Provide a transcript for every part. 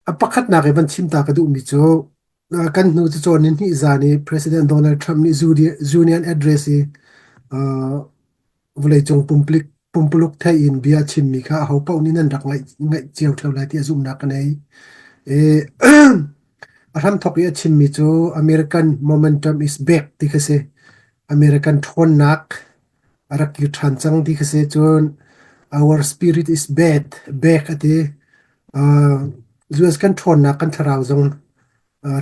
A pakhatnak i van chim ta ka duhmi cu kan hnu cacawn ni hnih zan i President Donald Trump nih Union Address i vawleicung pumpuluk pumpuluk thei in bia a chimmi kha ahopaoh nih nan rak ngaih ngaih cio ṭheo lai tiah zumhnak ka nei. I a hramthawk i a chimmi cu American momentum is back ti kha si. American ṭhawnnak a rak kir ṭhan cang ti kha si. Cun our spirit is bad back a ti. US kan ṭhawnnak kan thlarau zong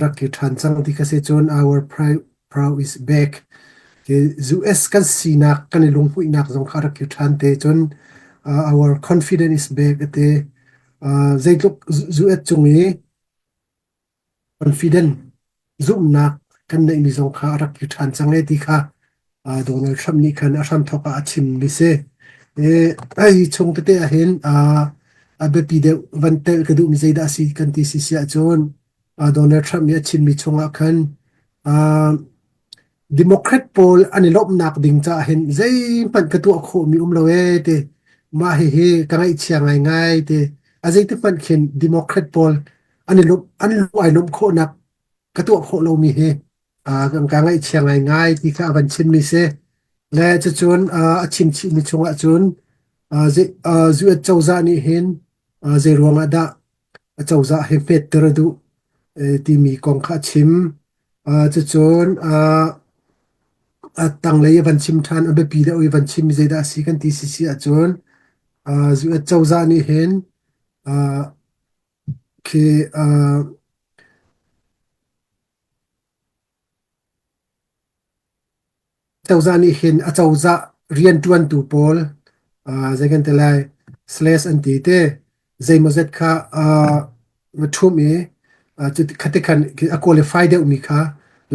rak kir ṭhan cang ti kha si. Cun our proud is back. US kan sinak kan i lunghmuihnak zong kha rak kir ṭhan te. Cun our confidence is back a ti. Zeitluk US cung i Confident zumhnak kan neihmi zong kha a rak kir ṭhan cang e ti kha Donald Trump nih khan a hramthawk ah a chimmi si. Hi chung tete ahhin a biapi deuh van telh ka duhmi zeidah a si kan ti si si ahcun Donald Trump nih a chimmi chungah khan Democrat pawl an i lawmhnak ding caah hin zeihmanh ka tuah khawhmi um lo ee ti. Mah hihi ka ngaihchia ngaingai ti. A zeitihmanh khin Democrat pawl an i lawmh an lung ai lawmh khawhnak ka tuah khawh lomi hi ka ngaihchia ngaingai ti kha a van chimmi si. Le cucun a chim chihmi chungah cun US cozah nih hin zei ruangah dah acozah hi hmetter a duh timi kong kha a chim. Cucun a tanglei a van chim ṭhan, a biapi deuh i van chim zeidah a si kan ti sisi ahcun US cozah nih hin khi Cozah nih hin a cozah rianṭuantu pawl zei kan ti lai slash an ti te zeimawzet kha va ṭhumh i cuti khan a qualify deuhmi kha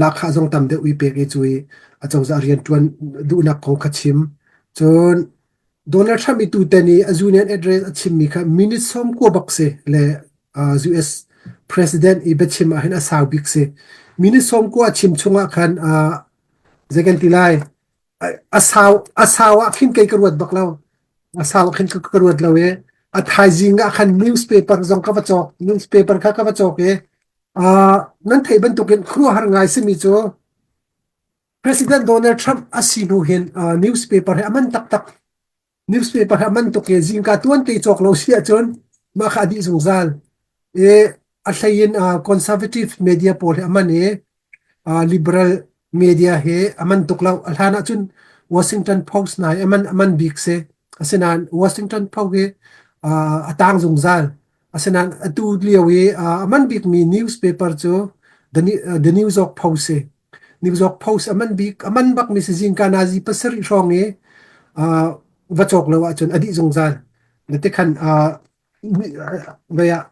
lahkhah zong tam deuh i pek i cu i a cozah rianṭuan duhnak kong kha chim. Cun Donald Trump i tutan i a union address a chimmi kha minute 90 bak si le US president i biachim ah hin a sau bik si. Minute 90 a chim chungah khan zei kan ti lai a sau a sau ah khin kei ka ruat bak lo. A sau ah khin ka ruat lo i a thaizing ah khan newspaper zong ka va cawk newspaper kha ka va cawk i nan theih bantukin khuaruahhar ngai simi cu President Donald Trump a si hnu hin newspaper hi a man taktak. Newspaper hi a man tuk i zingka tuan te cawk lo si ahcun mah kha a dih zungzal. I a hlei in conservative media pawl hi a man i liberal media hi a man tuk lo. A hlan ahcun Washington Post hna hi a man a man bik si. Asinain Washington Post hi a tang zungzal. Asinain atu lio i a man bikmi newspaper cu The, The New York Post si. New York Post a man bik a man bakmi si zingka nazi pasarih hrawng i va cawk lo ahcun a dih zungzal. Na te khan vei ah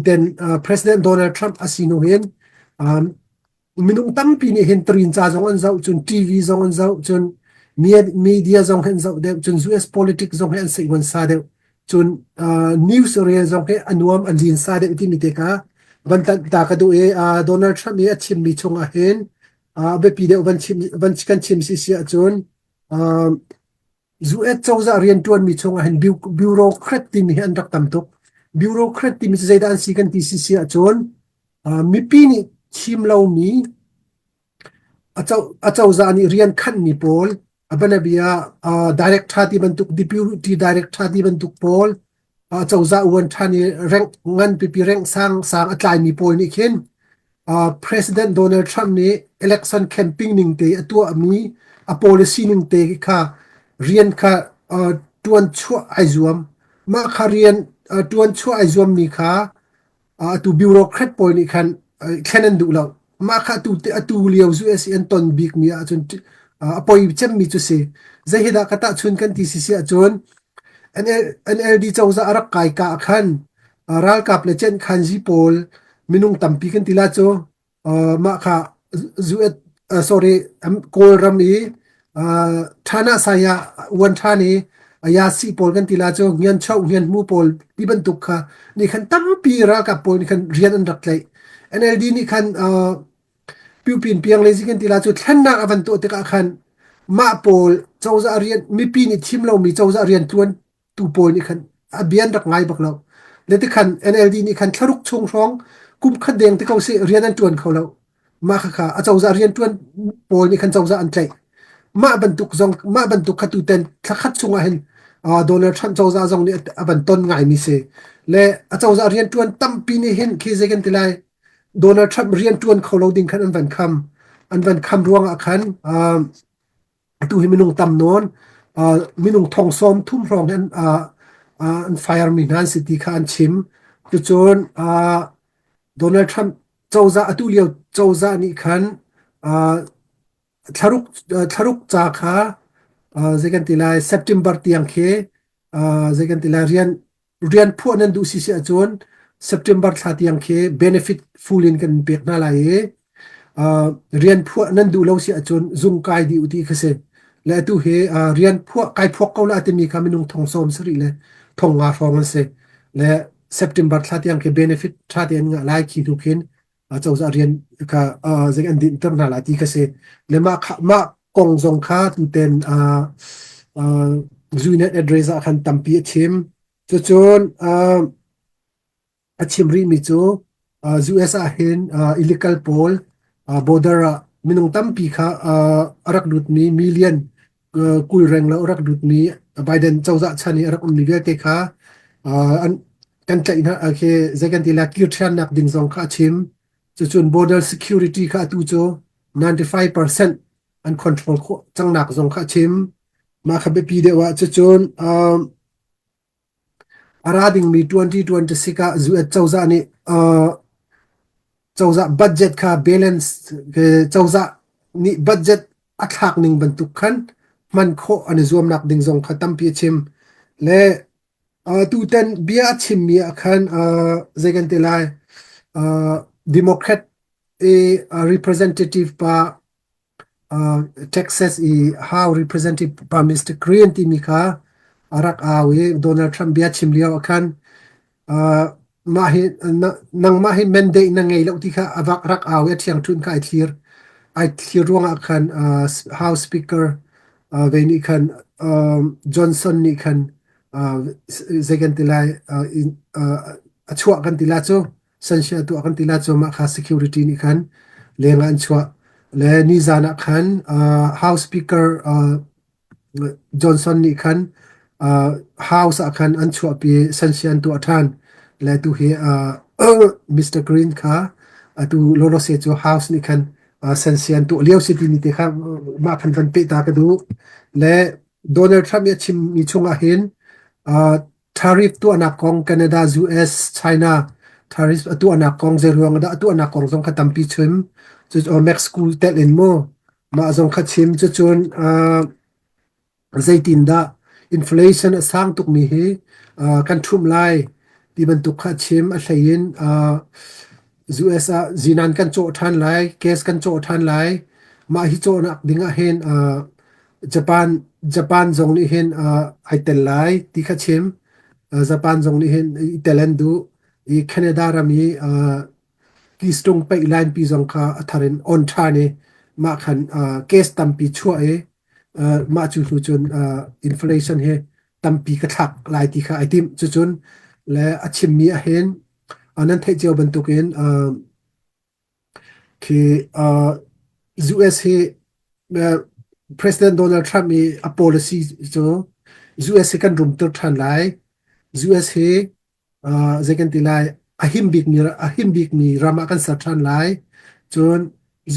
ten President Donald Trump a si hnu hin minung tampi nih hin tarin ca zong an zoh cun TV zong an zoh cun media zong hin zoh deuh cun US politics zong hi an seihwan sa deuh cun news rel zong hi a nuam a lin sa deuh timi te kha van ta ka duh i Donald Trump i a chimmi chungah hin a biapi deuh van chim van kan chim si si ahcun US cozah rianṭuanmi chungah hin bureaucrat timi hi an rak tam tuk. Bureaucrat timi cu zeidah an si kan ti si si ahcun mipi nih thim lomi Acozah nih rian khanhmi pawl, a bianabia ah director ti bantuk, deputy director ti bantuk pawl, acozah uan ṭhan i rank ngan pipi rank sang sang a tlaimi pawl nih khin President Donald Trump nih election campaign ning te a tuahmi a policy ning te kha rian kha ṭuan chuah ai zuam. Mah kha rian ṭuan chuah ai zuammi kha atu bureaucrat pawl nih khan thlen an duh lo. Mah kha atu atu lio US i an ton bikmi ahcun a poi cemmi cu si. Zei hi dah ka tahchun kan ti si si ahcun NLD cozah a rak kai ka ah khan ralkap le cenkhanzi pawl minung tampi kan ti la cu mah kha US sorry Kawlram i ṭhana saya uan ṭhan i ayasi pawl kan ti la cu ngian cho ngian mu pawl ti bantuk kha nih khan tampi ralkap pawl nih khan rian an rak tlaih NLD nih khan piupin piang le kan ti la cu thlennak a van tuah tikah khan mah pawl cozah rian mipi nih thim lomi cozah rian ṭuan tu pawl nih khan a bia an rak ngai bak lo. Le tikhan NLD nih khan thlaruk chung hrawng kum khat deng te ko seh rian an ṭuan kho lo. Mah khakha a cozah rianṭuan pawl nih khan cozah an tlaih. Mah bantuk zong mah bantuk kha tuten thlakhat chungah hin uh, Donald Trump cozah zong nih a van ton ngaimi si. Le a cozah rianṭuan tampi nih hin khi zei kan ti lai Donald Trump rianṭuan kho lo ding khan an van kham. An van kham ruangah khan uh, atu hi minung tam nawn uh, minung thong sawm thum hrawng an uh, uh, an fire mi hna an si ti kha an chim. Cucun uh, Donald Trump cozah atu lio cozah nih khan uh, thlaruk thlaruk ca kha uh, zei kan ti lai September tiang khi uh, zei kan ti lai rian rian phuah nan duh si si ahcun September thla tiang khi benefit full in kan pek hna lai i uh, rian phuah nan duh lo si ahcun zung kai dih u ti kha si. Le atu hi uh, rian phuah kai phuak ko la timi kha minung thong sawm sarih le thong nga hrawng an si. Le September thla tiang khi benefit tha te an ngah lai khi hnu khin cozah rian kha zei an dinhter hna lai ti kha si. Le mah kha mah kong zong kha tuten uh, uh, Zuinet address ah khan tampi a chim. Cucun uh, a chim rihmi cu uh, US ah hin uh, illegal pawl uh, border ah minung tampi kha uh, a rak lutmi million uh, 20 reng lo a rak lutmi Biden cozah chan i a rak ummi vialte kha uh, an kan tlaih hna khi zei kan ti la kir ṭhiannak ding zong kha a chim. Cucun border security kha atu cu 95% an control khawh cangnak zong kha a chim. Mah kha biapi deuh ah cucun um, A ra dingmi 2026 ah US cozah nih uh, cozah budget kha balance cozah nih budget a thlak ning bantuk khan hman khawh an i zuamnak ding zong kha tampi a chim. Le uh, tutan bia a chimmi ah khan uh, zei kan ti lai uh, Democrat i uh, representative pa uh, Texas i House Representative pa Mr. Green timi kha a rak au i Donald Trump bia chim lio ah khan uh, mah hi nangmah hi mandate na ngei lo ti kha a vak rak au i a ṭhiangṭhunh kha ai thlir ai thlir ruangah khan uh, House Speaker uh, ve nih khan uh, Johnson nih khan uh, zei kan ti lai uh, in, uh, a chuah kan ti la cu sansia tuah kan ti la cu mah kha security nih khan leng ah an chuah le nizan ah khan uh, House Speaker uh, Johnson nih khan uh, House ah khan an chuahpi sansia an tuah ṭhan le tu hi uh, Mr. Green kha atu lolose cu House nih khan uh, sansia an tuah lio si timi te kha mah khan van peh ta ka duh le Donald Trump nih a chimmi chungah hin uh, Tariff tuahnak kong Canada, US, China tariff a tuahnak kong zeiruang dah a tuahnak kong zong kha tampi chim. Cucu Mexico telh in mu mah zong kha chim. Cucun uh, zeitindah inflation a sang tukmi hi uh, kan ṭhumh lai ti bantuk kha chim. A hlei in uh, US ah zinan kan cawh ṭhan lai, gas kan cawh ṭhan lai. Mah hi cawhnak ding ah hin uh, Japan Japan zong nih hin uh, ai tel lai ti kha chim. Uh, Japan zong nih hin i tel an duh. I Canada ram i uh, Keystone pipeline pi zong kha a thar in on ṭhan i mah khan uh, gas tampi chuah i uh, mah cu hnu cun uh, inflation hi tampi ka thlak lai ti kha ai timh. Cucun le a chimmi ah hin Nan theih cio bantukin khi US hi President Donald Trump i a policy cu US hi kan rumter ṭhan lai. US hi zei kan ti lai a him bikmi a him bikmi ram ah kan ser ṭhan lai. Cun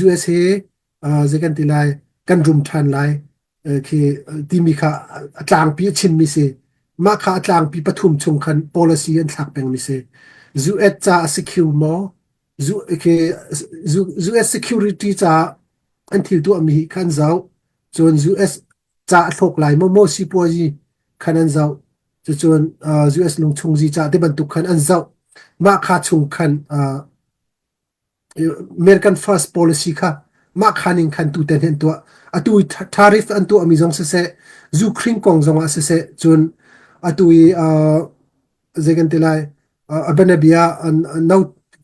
US hi zei kan ti lai kan rum ṭhan lai. Khi timi kha a tlangpi a chimmi si. Mah kha a tlangpi pathum chung khan policy an thlak pengmi si. US ca a secure maw? US security ca an thil tuahmi hi kha an zoh. Cun US ca a thlawk lai maw? Maw sipuazi khan an zoh. Cucun US lungchungzi ca ti bantuk khan an zoh. Mah kha chung khan American First policy kha mah kha ning khan tuten hin tuah. Atu i tariff an tuahmi zong siseh, Ukraine kong zongah siseh, cun atu i uh, zei kan ti lai, uh, a bianabia no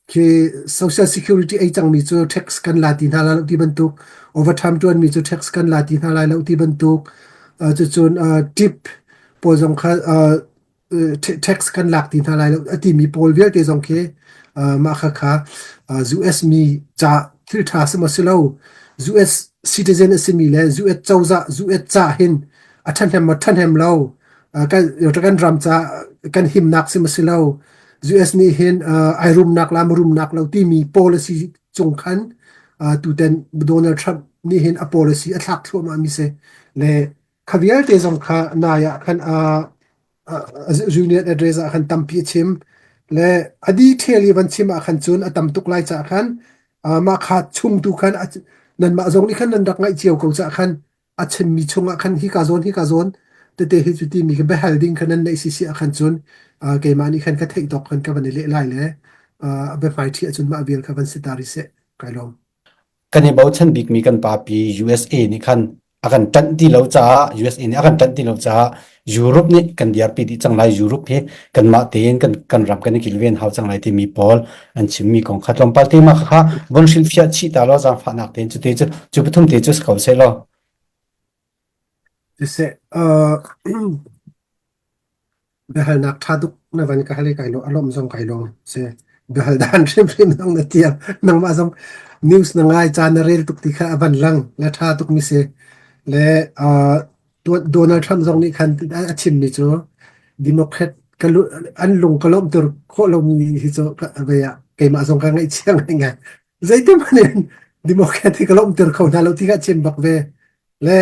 khi social security ei cangmi cu tax kan la ti hna lai lo ti bantuk, overtime tuanmi cu tax kan la ti hna lai lo ti bantuk, uh, cucun uh, tip pawl zong kha uh, Tax kan lak ti hna lai lo a timi pawl vialte zong khi mah khakha US mi ca thil ṭha si maw si lo US citizen a simi le US cozah US ca hin a ṭhahnem maw ṭhahnem lo kan kan ram ca kan himnak si maw si lo US nih hin ai rumnak la rumnak lo timi policy cung khan tutan Donald Trump nih hin a policy a thlak thluahmah mi si le Kha vialte zong kha nai ah khan union address ah khan tampi a chim le a detail i van chim ah khan cun a tam tuk lai caah khan mah kha chung tu khan nanmah zong nih khan nan rak ngaih cio ko caah khan a chimmi chungah khan hika zawn hika zawn tete hi cu timi kha biahal ding khan nan neih si si ah khan cun keimah nih khan ka theih tawk khan ka van i leh lai le a biahmai ṭhi ahcun mah vial kha van si ta rih seh kai lawm. Kan i bochan bikmi kan papi USA nih khan a kan ṭanh ti lo caah USA nih a kan ṭanh ti lo caah Europe nih kan dirpi dih cang lai. Europe hi kanmah tein kan kan ram kan i kilven hau cang lai timi pawl an chimmi kong kha tlawmpal te mah kha von hrilhfiah chih ta law zaangfahnak tein cu te cu cu pathum te cu si ko seh law. Siseh, Biahalnak ṭha tuk na van ka hal i kai lawm, a lawmh zong kai lawm. Si biahal dan hrimhrim zong na tiam. Nangmah zong news na ngai, ca na rel tuk ti kha a van lang. Le ṭha tuk mi si. Le uh, Donald Trump zong nih khan a chimmi cu Democrat ka lu, an lung ka lawmhter khawh lomi hi cu ve ah keimah zong ka ngaihchia ngaingai. Zeitin hmanh in Democrat hi ka lawmhter kho hna lo ti kha a chim bak ve. Le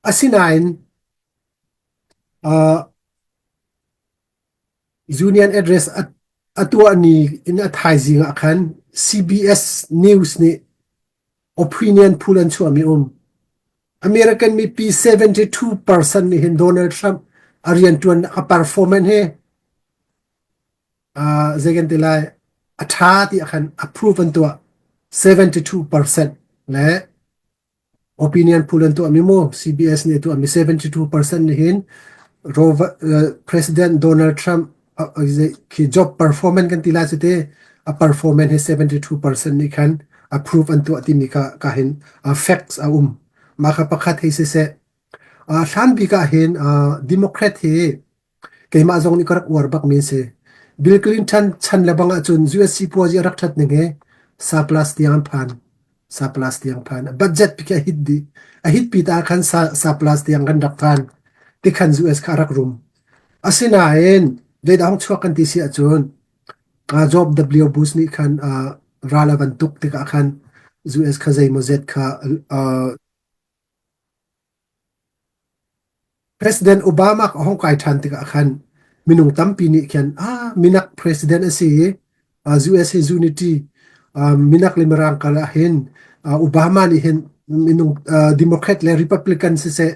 asinain Union address a tuah ni in a thaizing ah khan CBS News nih opinion poll an chuahmi um. American mipi 72% nih hin Donald Trump a rianṭuan a performance hi uh, zei kan ti lai a ṭha ti ah khan approve an tuah 72% le Opinion poll an tuahmi mu CBS nih a tuahmi 72% nih hin President Donald Trump khi job performance kan ti lai cu te a performance hi 72% nih khan approve an tuah timi kha ka hin facts a um. Mah kha pakhat hei siseh hlan bik ah hin Democrat hi Keimah zong nih ka rak uar bakmi a si. Bill Clinton chan le bang ahcun US sipuazi a rak ṭhat ning hi surplus tiang an phan. Surplus tiang phan. Budget pi khi a hit dih. A hit pi ta khan surplus tiang kan rak phan. Tikhan US kha a rak rum. Asinain zeidah hong chuak kan ti si ahcun George W. Bush nih khan ral a van tuk tikah khan US kha zeimawzet kha President Obama a hung kai ṭhan tikah khan minung tampi nih khan ah minak president a si i US hi unity minak le mirang kar ah hin Obama nih hin minung Democrat le Republican siseh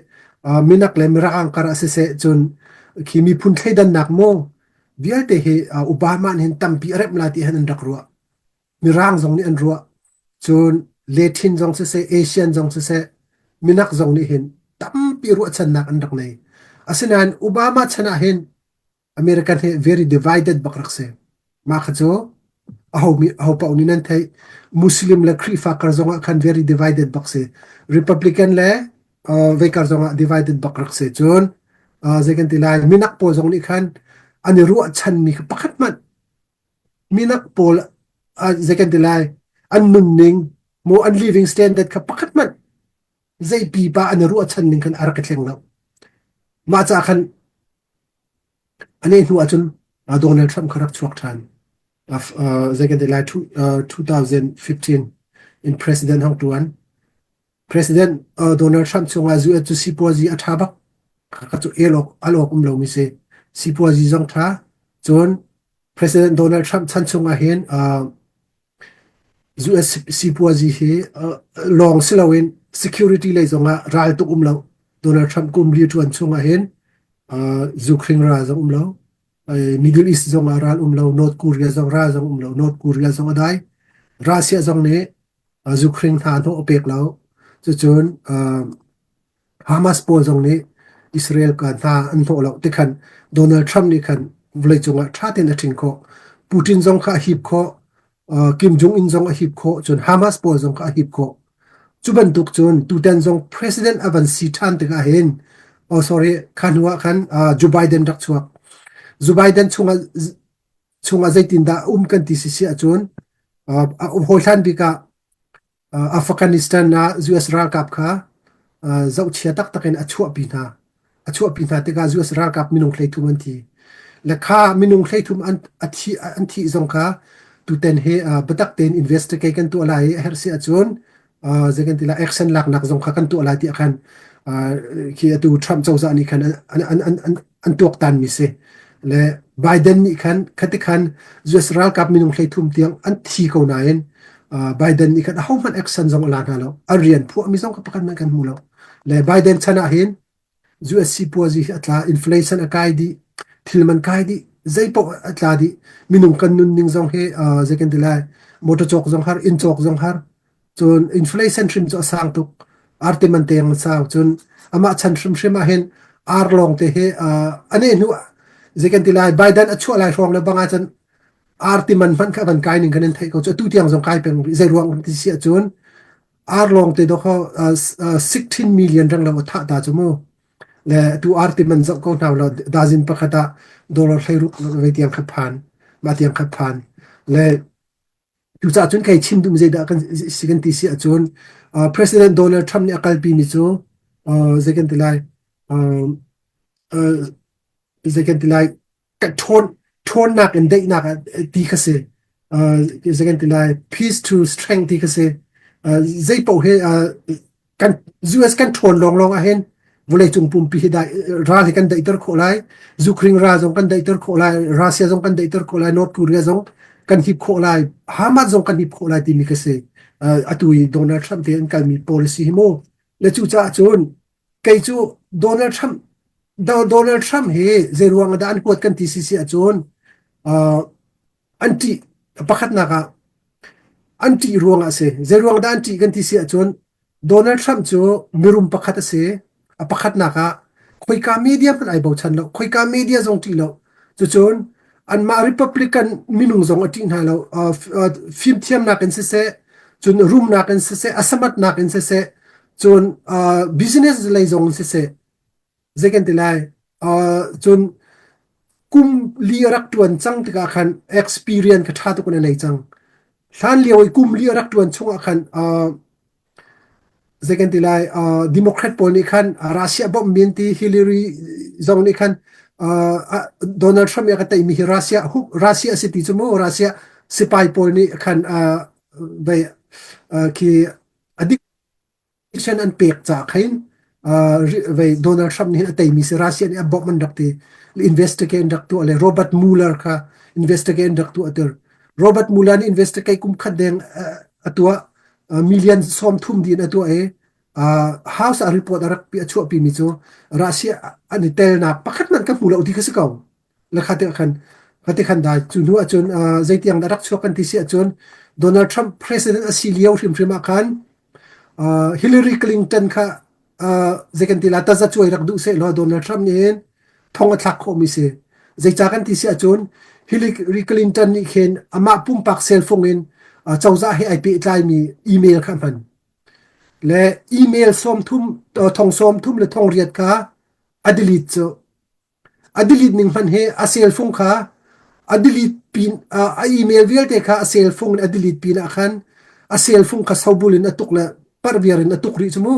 minak le mirang kar ah siseh cun khi miphun thleidannak maw vialte hi Obama nih hin tampi a remh lai ti hin an rak ruah. Mirang zong nih an ruah. Cun Latin zong siseh, Asian zong siseh, minak zong nih hin tampi ruahchannak an rak nei. Asinain Obama chan ah hin American hi very divided bak rak si. Mah kha cu aho mi aho paoh nih nan theih. Muslim le Khrihfa kar zong ah khan very divided bak si. Republican le uh, vei kar zong ah divided bak rak si. Cun uh, zei kan ti lai minak pawl zong nih khan an i ruahchanmi kha pakhat hmanh Minak pawl zei kan ti lai an nunning maw an living standard kha pakhat hmanh zei pipa an i ruahchan ning khan a rak i thleng lo. Mah caah khan a neh hnu ahcun Donald Trump kha rak chuak ṭhan. Zei kan ti lai 2015 in president hong ṭuan. President Donald Trump chungah US cu sipuazi a ṭha bak. Ka cu el awk al awk um lomi si. Sipuazi zong ṭha. Cun President Donald Trump chan chungah hin US sipuazi hi lawng si loin security lei zongah ral tuk um lo. Donald Trump kum li ṭuan chungah hin Ukraine ral zong um lo. Middle East zongah ral um lo. North Korea zong ral zong um lo. North Korea zong a dai. Russia zong nih Zukhring hna hnawh a pek lo. Cucun Hamas pawl zong nih Israel ka hna an hnawh lo tikhan Donald Trump nih khan vawleicung ah ṭha tein a ṭhin khawh. Putin zong kha a hip khawh. Kim Jong-un zong a hip khawh. Cun Hamas pawl zong kha a hip khawh. Cu bantuk cun tutan zong president a van si ṭhan tikah hin oh sorry kha hnu ah khan Joe Biden rak chuak. Joe Biden chungah chungah zeitindah um kan ti si si ahcun hawi hlan bik ah Afghanistan ah US ralkap kha zohchia taktak in a chuahpi hna. A chuahpi hna tikah US ralkap minung 13 an thi. Le kha minung 13 an a thi an thih zong kha tuten hi biatak tein investigate kan tuah lai i a herh si ahcun zei kan ti lai action laknak zong kha kan tuah lai tiah khan khi atu Trump cozah nih khan an an an an an tuaktan mi si. Le Biden nih khan khati khan US ralkap minung 13 tiang an thi ko nain Biden nih khan ahohmanh action zong a la hna lo. A rian phuah mi zong kha pakhat hmanh kan hmu lo. Le Biden chan ah hin US sipuazi hi a tla, inflation a kai dih, thil man kai dih, zei paoh a tla dih. Minung kan nunning zong hi zei kan ti lai, motor cawk zong har, inn cawk zong har. Cun inflation hrim cu a sang tuk. Arti man teng a sau. Cun amah chan hrimhrim ah hin ar lawng te hi ane hnu zei kan ti lai, Biden a chuah lai hrawng le bang ahcun arti man hmanh kha van kai ning kan in theih ko cu atu tiang zong kai peng rih. Zei ruang ti si ahcun ar lawng te dawh 16 million reng lo a thah ta cu mu. Le atu arti man zoh ko hna law dazin pakhat ah dollar 16 ve tiang kha phan. Mah tiang kha phan. Le Cucaah cun kei chim duhmi zeidah kan si kan ti si ahcun President Donald Trump nih a kalpi mi cu zei kan ti lai zei kan ti lai ṭhawn ṭhawnnak in daihnak ti kha si zei kan ti lai peace to strength ti kha si zei paoh hi kan US kan ṭhawn lawnglawng ahhin vawleicung pumpi hi dai ral hi kan daihter khawh lai Ukraine ral zong kan daihter khawh lai Russia zong kan daihter khawh lai North Korea zong kan hip khawh lai Hamas zong kan hip khawh lai timi ka si atu i Donald Trump te an kalmi policy hi mu le cucaah cun kei cu Donald Trump Donald Trump hi zei ruang dah an huat kan ti si si ahcun an ṭih pakhatnak ah an ṭih ruangah a si. Zei ruang dah an ṭih kan ti si ahcun Donald Trump cu mirum pakhat a si. A pakhatnak ah khoika media hmanh ai bochan lo. Khoika media zong ṭih lo. Cucun anmah Republican minung zong a ṭih hna lo. Fimthiamnak in siseh, cun rumnak in siseh, a samatnak in siseh, cun business lei zong in siseh, zei kan ti lai cun kum li a rak ṭuan cang tikah khan experience kha ṭha tuk in a nei cang. Hlan lio i kum li a rak ṭuan chungah khan zei kan ti lai Democrat pawl nih khan Russia bawmh min ti Hillary zong nih khan Donald Trump nih a ka teimi hi Russia Russia a si ti cu mu Russia sipai pawl nih khan vei khi a dik Election an pek caah khin vei Donald Trump nih hin a teimi si Russia nih a bawmh an rak ti investigate an rak tuah le Robert Mueller kha investigate an rak tuah tir Robert Mueller nih investigate kum khat deng a tuah million 30 din a tuah i House a report a rak pi a chuahpi mi cu Russia an i telnak pakhat hmanh ka hmu lo ti kha si ko le kha te khan kha te khan dai cu hnu ahcun zeitiang dah rak chuak kan ti si ahcun Donald Trump president a si lio hrimhrim ah khan Hillary Clinton kha zei kan ti la taza cuai rak duh seh law Donald Trump nih hin thong a thlak khawhmi si. Zeica kan ti si ahcun Hillary Clinton nih khin amah pumpak cell phone in cozah he ai pehtlaimi email kha a hman. Le email 30 thong 30 le thong riat kha a delete cu. A delete ning hmanh hi a cell phone kha a delete pin a email vialte kha a cell phone in a delete pin ah khan a cell phone kha sobul in a tuk le parviar in a tuk rih cu mu.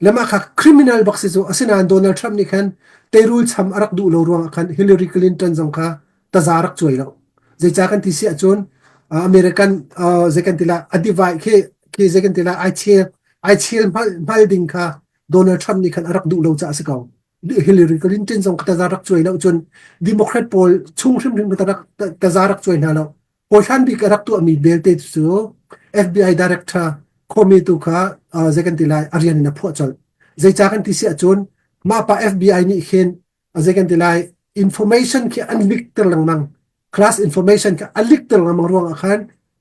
Le mah kha criminal bak si cu asinain Donald Trump nih khan teirul cham a rak duh lo ruangah khan Hillary Clinton zong kha taza rak cuai lo. Zeicah kan ti si ahcun American zei kan ti la a divide khi khi zei kan ti la ai chel ai chel hmal hmal ding kha Donald Trump nih khan a rak duh lo caah a si ko. Hillary Clinton zong taza rak cuai lo cun Democrat pawl chung hrimhrim rak taza rak cuai hna lo. Hawi bik a rak tuahmi belte cu FBI director Comey tu kha zei kan ti lai a rian in a phuah colh. Zeicah kan ti si ahcun mah pa FBI nih khin zei kan ti lai information khi an leak ter lengmang class information kha a leak ter lengmang ruangah khan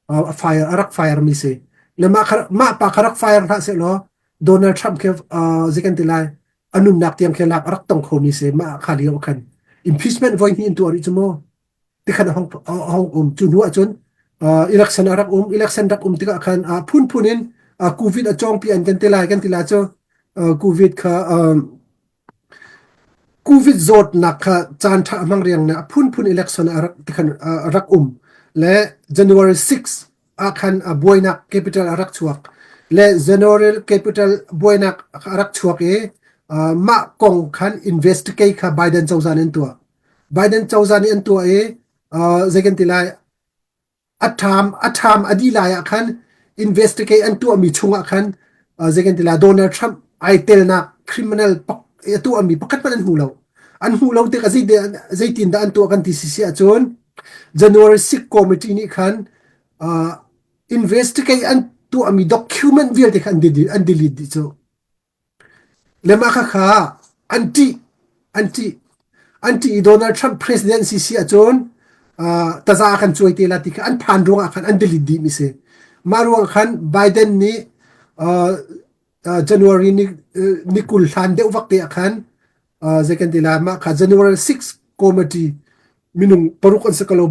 a fire a rak fire mi si. Le mah kha mah pa kha rak fire hlah seh law Donald Trump khi zei kan ti lai a nunnak tiang khi lak a rak tong khomi si mah kha lio khan impeachment voi hnih in tuah rih cu mu tikhan a hong a hong um cu hnu ahcun election a rak um election rak um tikah khan phunphun in covid a cawngpi an kan ti lai kan ti lai cu covid kha. Covid zawtnak kha caan ṭha a hmang riang na a phunphun election a rak tikhan a rak um le January 6 ah khan a buainak capital a rak chuak le January capital buainak a rak chuak i mah kong khan investigate kha Biden cozah nih an tuah. Biden cozah nih an tuah i zei kan ti lai a ṭham a ṭham a dih lai ah khan investigate an tuahmi chungah khan zei kan ti lai Donald Trump ai telnak criminal a tuahmi pakhat hmanh an hmu lo. An hmuh lo tikah zeitin dah an tuah kan ti si si ahcun January 6 committee nih khan uh, investigate an tuahmi document vialte kha an delete, an delete dih cu. Le mah khakha an ṭih, an ṭih. An ṭih i Donald Trump president si si ahcun uh, taza a kan cuai te la ti kha an phan ruangah khan an delete dih mi si. Mah ruang khan Biden nih uh, uh, January ni, uh, ni 20 hlan deuh vak te ah khan uh, zei kan ti la mah kha January 6 committee minung paruk an si ko lo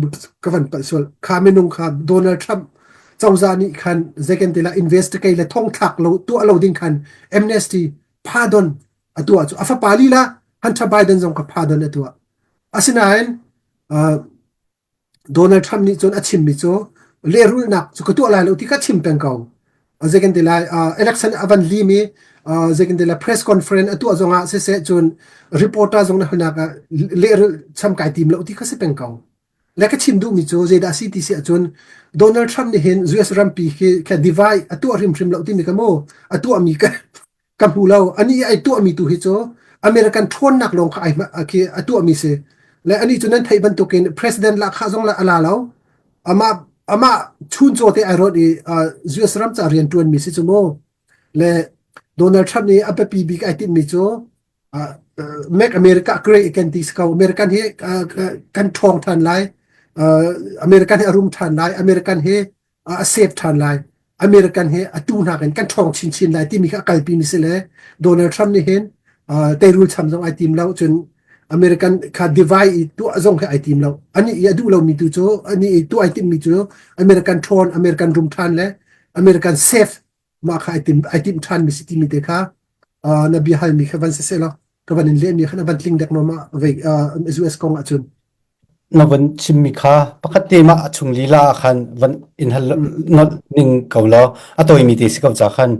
ka van palh sual kha minung kha Donald Trump cozah nih khan zei kan ti la investigate le thong thlak lo tuah lo ding khan amnesty pardon a tuah cu a fapa lila Hunter Biden zong kha pardon a tuah asinain uh, Donald Trump nih cun a chimmi cu lehrulhnak cu ka tuah lai lo ti kha chim peng ko. Zei kan ti lai election a van lim i zei kan ti lai press conference a tuah zongah siseh cun reporter zong na hunak ah lehrulh cham kai tim lo ti kha si peng ko. Le ka chim duhmi cu zeidah si ti si ahcun Donald Trump nih hin US rampi khi kha divide a tuah hrimhrim lo timi ka mu a tuahmi ka ka hmu lo ani ai tuahmi tu hi cu American ṭhawnnak lawng kha ai khi a tuahmi si le ani cu nan theih bantukin president lah kha zong la ala lo amah amah chun chaw te ai rawt i US ram ca rian ṭuan mi si cu mu le Donald Trump nih a biapi bik ai tinhmi cu make America great again ti si ko American hi kan ṭhawng ṭhan lai American hi a rum ṭhan lai American hi a save ṭhan lai. American hi atu nakin kan ṭhawng chinchin lai timi kha a kalpi mi si le Donald Trump nih hin teirul cham zong ai tim lo cun American kha divide i tuah zong khi ai tim lo. Ani i a duh lomi tu cu ani i tuah ai timmi cu American ṭhawn, American rum ṭhan le American safe mah kha ai tim ai timh ṭhan mi si timi te kha na bia halmi kha van si seh law ka van in lehmi kha na van tling dek no ma vei US kong ahcun. Na van chimmi kha pakhat te mah a chung lila ah khan van in hal nolh ning ko law a tawimi te si ko ca khan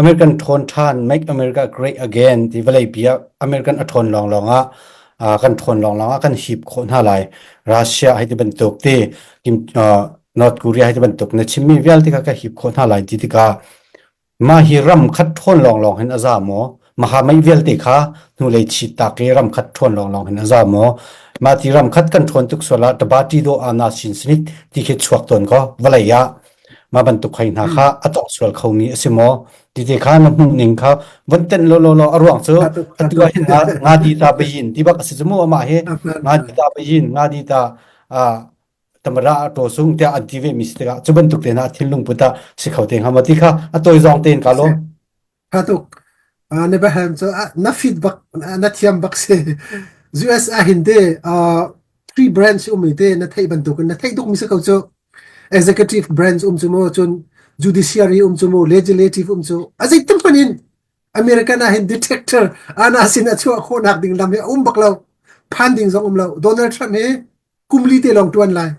American ṭhawn ṭhan Make America Great Again ti vawlei pi ah American a ṭhawn lawnglawng ah kan ṭhawn lawnglawng ah kan hip khawh hna lai Russia hei ti bantuk ti North Korea hei ti bantuk na chimmi vialte kha ka hip khawh hna lai ti tikah Mah hi ram khat ṭhawn lawnglawng hin a za maw? Maha mei vialte kha hnulei chit tak i ram khat ṭhawn lawnglawng hin a za maw? Mah ti ram khat kan ṭhawn tuk sual ah tabati dawh ah na sin sinit ti khi chuak tawn kaw vawlei ah mah bantuk hoi hna kha a tawk sual khomi a si maw? Ti te kha na hmuh ning kha von tenh law law law a ruang cu atu ah hin nga di ta bayin ti bak a si cu mu amah hi nga di ta bayin nga di ta tamara a to sung tiah an ti ve mi si tikah cu bantuk te hna thinlung put ah si kho te hnga maw ti kha a tawi zawng tein ka lawm. Tha tuk. Na biahalm cu na fit bak na thiam bak si. US ah hin te three branch um i te na theih bantukin na theih tuk mi si ko cu. Executive branch um cu mu cun judiciary um cu mu legislative um cu a zeitin hmanh in American ah hin detector ana sin a chuah khawhnak ding lam hi a um bak lo. Phan ding zong um lo. Donald Trump hi kumli te lawng ṭuan lai.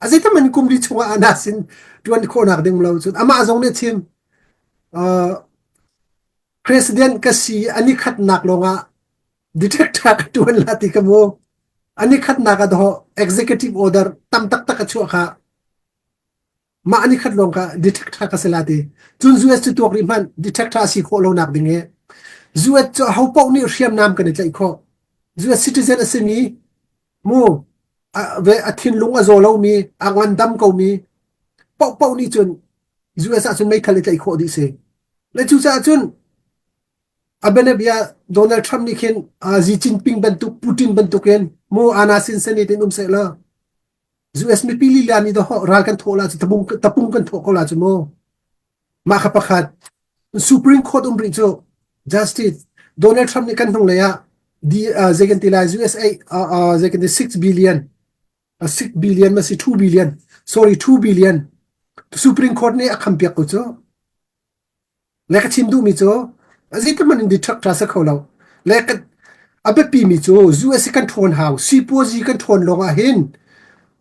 A zeitam in kumli chungah ana sin ṭuan khawhnak ding lo cun amah zong nih chim uh, president ka si ani khatnak lawngah detector ka ṭuan la ti ka mu ani khatnak ah doh executive order tam taktak a chuah kha mah ni khat lawng kha detector ka si la ti cun US cu tuak rih hmanh detector a si khawh lonak ding hi US cu aho paoh nih hriamnam kan i tlaih khawh US citizen a simi mu a, ve a thinlung a zaw lomi a ngandam komi paoh paoh nih cun US ah cun meithal i tlaih khawh dih si le cucaah cun a bianabia Donald Trump nih khin Xi Jinping bantuk Putin bantukin mu ana sin sani tin um seh law US mipi lila nih dawh ral kan thawh la cu tapung tapung kan thawh ko la cu mu. Mah kha pakhat Supreme Court um rih cu Justice Donald Trump nih kan hnung lei ah di uh, zei kan ti lai USA uh, uh, zei kan ti 6 billion uh, 6 billion ma si 2 billion sorry 2 billion Supreme Court nih a kham piak ko cu Le ka chim duhmi cu zeitin hmanh in destruct sa kho lo. Le ka A biapimi cu US kan ṭhawn hau, sipuazi kan ṭhawn lawng ah hin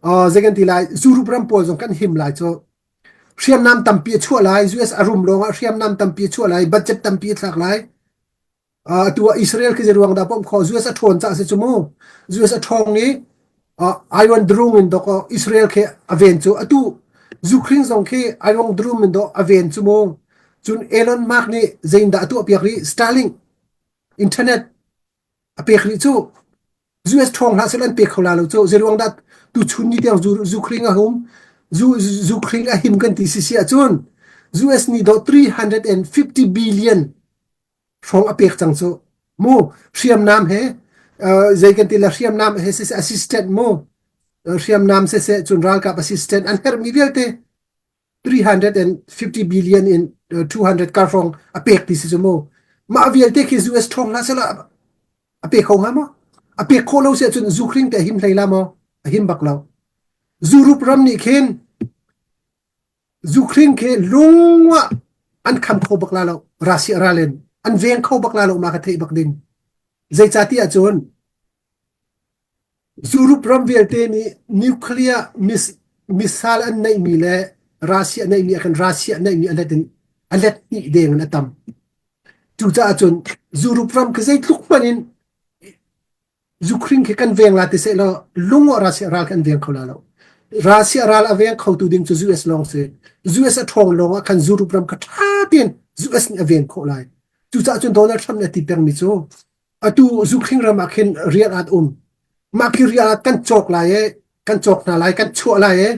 uh, zei kan ti lai, Europe ram pawl zong kan him lai cu. Hriamnam tampi a chuah lai, US a rum lawng ah hriamnam tampi a chuah lai, budget tampi a thlak lai. Uh, atu ah Israel khi ruang dah bawmh kho US a ṭhawn caah si cu mu. US a ṭhawng i uh, Iron Dome in dok Israel khi a ven cu atu Ukraine zong khi Iron Dome in dok a ven cu mu. Cun Elon Musk nih zeiindah a tuah piak rih Starlink internet a pek rih cu US ṭhawng hlah seh an pe kho la lo cu zeiruang dah tu chun ni tiang Ukraine a hum Ukraine a him kan ti si si ahcun US nih do 350 billion hrawng a pek cang cu mu hriamnam he zei kan ti la hriamnam he siseh assistant mu hriamnam siseh cun ralkap assistant an herhmi vialte 350 billion in 200 kar hrawng a pek ti si cu mu mah vialte khi US ṭhawng hlah sehla a pe kho hnga maw a pek khawh lo si ahcun Ukraine te a him hlei la maw a him bak lo Europe ram nih khin Ukraine khi lungah an kham kho bak la lo Russia ral in an veng kho bak la lo ma ka theih bak ding zeicahtiah cun Europe ram vialte nih nuclear missile an neihmi le Russia neihmi ah khan Russia neihmi a let in a let hnih deng in a tam. Cucaah cun Europe ram khi zeitluk hmanh in Ukraine khi kan veng la ti seh law lung ah Russia ral khi an veng kho la lo. Russia ral a veng khotu ding cu US lawng si. US a ṭhawng lawng ah khan Europe ram kha ṭha tein US nih a ven khawh lai. Cucaah cun Donald Trump nih a ti pengmi cu atu Ukraine ram ah khin rian at um. Mah khi rian at kan cawk lai i kan cawk hna lai kan chuah lai i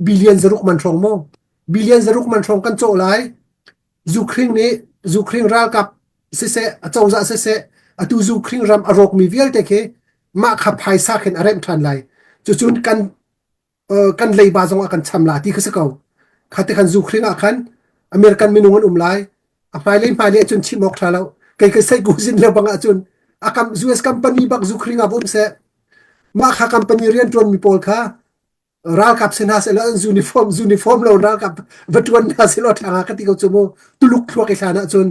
billion zaruk man hrawng maw billion zaruk man hrawng kan cawh lai Ukraine nih Ukraine ralkap siseh acozah siseh atu Ukraine ram a rawkmi vialte khi mah kha phaisa khin a remh ṭhan lai cucun kan kan leiba zong a kan cham la ti kha si ko kha te khan Ukraine ah khan American minung an um lai a hmailei hmailei ahcun chim awk ṭha lo kei ka sei ku zin le bang ahcun a kam US company bak Ukraine ah um seh mah kha company rianṭuan mi pawl kha ralkap si hna seh law an uniform uniform lo ralkap va ṭuan hna seh law ṭha hnga ka ti ko cu mu Tuluk thluak i hlan ahcun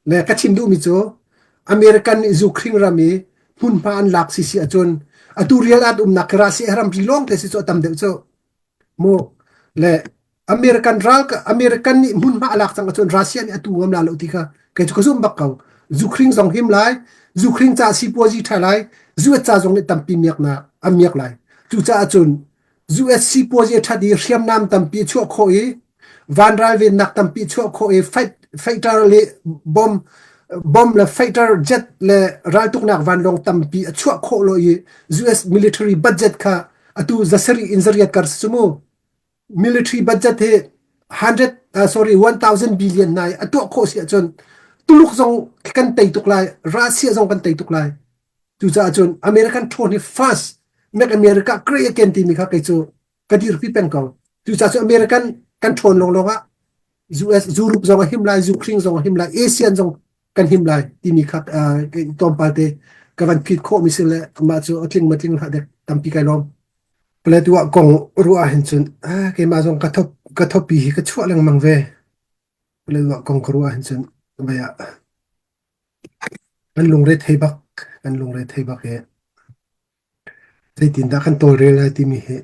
le ka chim duhmi cu American nih Ukraine ram i hmunhma an lak si si ahcun atu rial at umnak khi Russia ramri lawng te si cu a tam deuh cu mu le American ral American nih hmunhma a lak cang ahcun Russia nih atu ngam la lo ti kha kei cu ka zum bak ko Ukraine zong him lai Ukraine ca sipuazi ṭha lai US ca zong nih tampi miaknak a miak lai cucaah cun US sipuazi a ṭhat i hriamnam tampi a chuah khawh i vanral vennak tampi chuah khawh i fighter le bomb bomb le fighter jet le raltuknak vanlawng tampi a chuah khawh lo i US military budget kha atu zasari in zariat kar si mu military budget hi 100 uh, sorry 1000 billion nai a tuah khawh si ahcun Tuluk zong kan tei tuk lai Russia zong kan tei tuk lai cucaah cun American ṭhawn hi first make America great again timi kha kei cu ka dirpi peng ko cucaah cu American kan ṭhawn lawnglawng ah US Europe zong a him lai Ukraine zong a him lai ASEAN zong kan him lai timi kha tlawmpal te ka van phit khawh mi si le amah cu a tling ma tling hlah dek tampi kai lawm Paletwa kong ruah ahhin cun keimah zong ka thop ka thopi hi ka chuah lengmang ve Paletwa kong ka ruah ahhin cun vai ah kan lungre thei bak kan lungre thei bak i Zeitindah kan tawlrel lai timi hi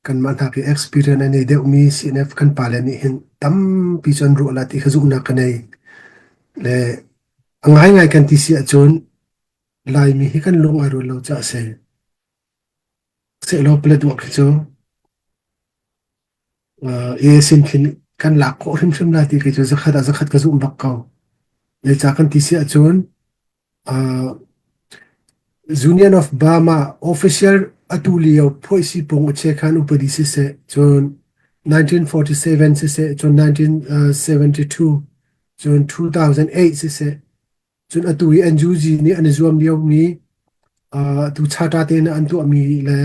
kanmah hnak i experience a nei deuhmi CNF kan pale nih hin tampi cu an ruah la ti kha zumhnak ka nei. Le a ngaingai kan ti si ahcun Laimi hi kan lung ai rual lo caah a si. Sehlaw Paletwa khi cu uh, sin khin kan lak khawh hrimhrim lai ti kei cu zakhat ah zakhat ka zumh bak ko. Zeicah kan ti si ahcun uh, Union of Burma official atu lio phoisi pung a chekhan upadi siseh cun 1947 siseh cun 1972 cun 2008 siseh Cun atu i NUG nih an i zuam liomi uh, atu charter te in an tuahmi le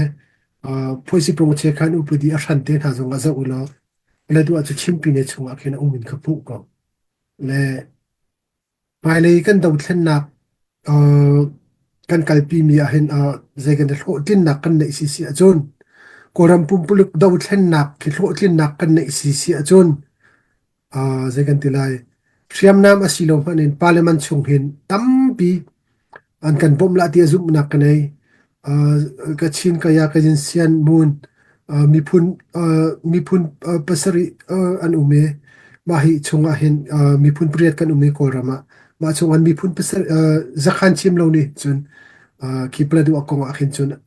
uh, phuaisipung chekhan upadi a hran te hna zong ah zoh u law le duah cu Chinpine chungah khin a um in ka hmuh ko. Le hmailei kan dothlennak uh, kan kalpimi ah hin uh, zei kan hlawhtlinnak kan neih si si ahcun Kawlram pumpuluk dothlennak khi hlawhtlinnak kan neih si si ahcun uh, zei kan ti lai hriamnam a si lo hmanh in parliament chung hin tampi. An kan bawmh lah tiah zumhnak ka nei. Kachin, Kaya, Kachin, Sian, Mun miphun miphun pasarih an um i mah hi chungah hin miphun pariat kan um i Kawlram ah. Mah chungah miphun pasarih zakhan chim lo nih cun khi Paletwa kong ah khin cun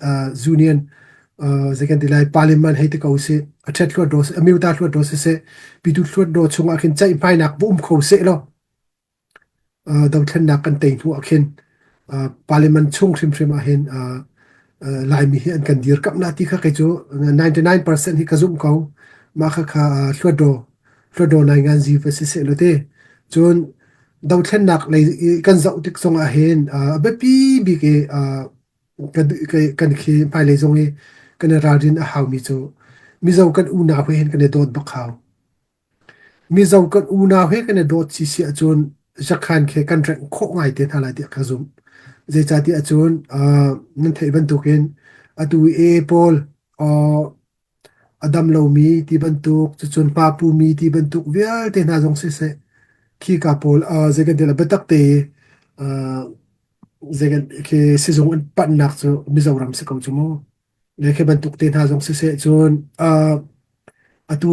Union zei kan ti lai parliament hei ti ko sih a ṭhet hluat daw a miuta hluat daw siseh pitu hluat daw chungah khin ceihmainak va um kho seh law dothlennak kan tei hnu ah khin parliament chung hrimhrim ah hin Laimi hi an kan dirkamh na ti kha kei cu 99% hi ka zumh ko. Mah kha kha hluatdaw hluatdaw nai ngan zi va si seh law ti. Cun dothlennak lei kan zoh tik zong ah hin a biapi bik i kan khi hmailei zong i kan i ralrin a haumi cu Mizo kan unau he hin kan i dawt bak hau. Mizo kan unau he kan i dawt si si ahcun zakhan khi kan rengh khawh ngai te hna lai tiah ka zumh. Zeicahtiah ahcun nan theih bantukin atu i AA pawl a dam lomi ti bantuk, cucun hma pumi ti bantuk vialte hna zong siseh, khika pawl zei kan ti lai biatak te zei kan khi sizung an panhnak cu Mizoram si ko cu mu. Le khi bantuk te hna zong siseh cun atu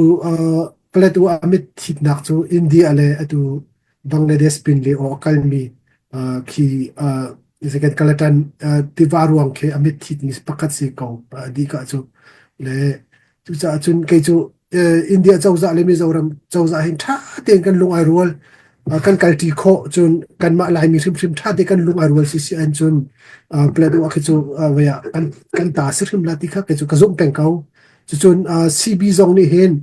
Paletwa a mit thitnak cu India le atu Bangladesh pin le aw a kalmi khi zeikan Kalatan tiva ruang khi a mit thitmi pakhat si ko dih ka cu. Le cucaah cun kei cu India cozah le Mizoram cozah hin ṭha tein kan lung ai rual kan kalṭi khawh cun kanmah Laimi hrimhrim ṭha te kan lung ai rual si si an cun Paletwa khi cu vei ah kan kan ta si hrim la ti kha kei cu ka zumh peng ko. Cucun CB zong nih hin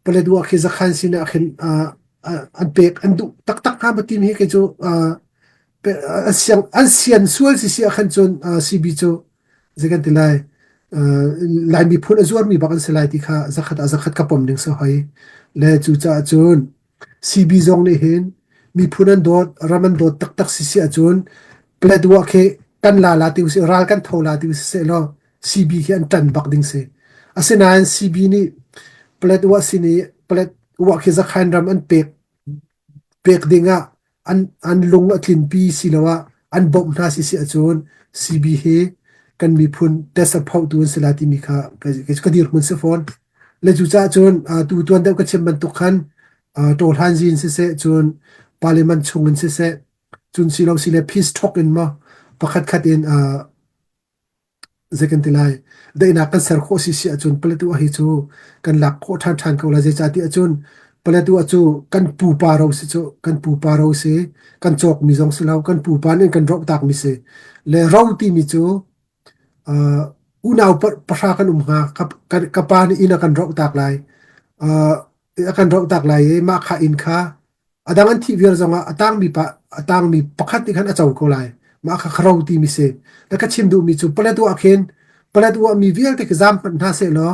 Paletwa khi zakhan sinah khin an pek an duh taktak hnga maw timi hi kei cu an sian sual si si ahkhan cun CB cu zei kan ti lai Lai miphun a zuarmi bak an si lai ti kha zakhat ah zakhat ka pom ding si hoi. Le cucaah cun CB zong nih hin miphun an dawt, ram an dawt taktak si si ahcun Paletwa khi kan la la ti usih, ral kan tho la ti usih sehlaw CB khi an ṭan bak ding si. Asinain CB nih Paletwa sin i Paletwa khi Zakhain ram an pek pek ding ah an an lung a tlinpi siloah an bawmh hna si si ahcun CB hi kan miphun test a photu an si lai timi kha ka dirhmun si fawn. Le cucaah cun tu tuan deuh ka chim bantuk khan Tawhlan zin siseh cun parliament chung in siseh cun silo sile peace talk in maw pakhat khat in Zei kan ti lai? Daihnak kan ser khawh si si ahcun Paletwa hi cu kan lak khawh ṭhanṭhan ko lai. Zeicahtiah ahcun Paletwa cu kan pupa ro si cu kan pupa ro si, kan cawkmi zong si lo, kan pupa nih an kan rohtakmi si. Le ro timi cu uh, unau pahra kan um hnga. Ka, ka, ka pa nih inn a kan rohtak lai. Uh, a kan rohtak lai i mah kha inn kha A dang an thih viar zongah a tangmi pa a tangmi pakhat nih khan a co ko lai. Mah kha kharo timi si. Na ka chim duhmi cu Paletwa ah khin Paletwa mi vialte khi zaam hmanh hna seh law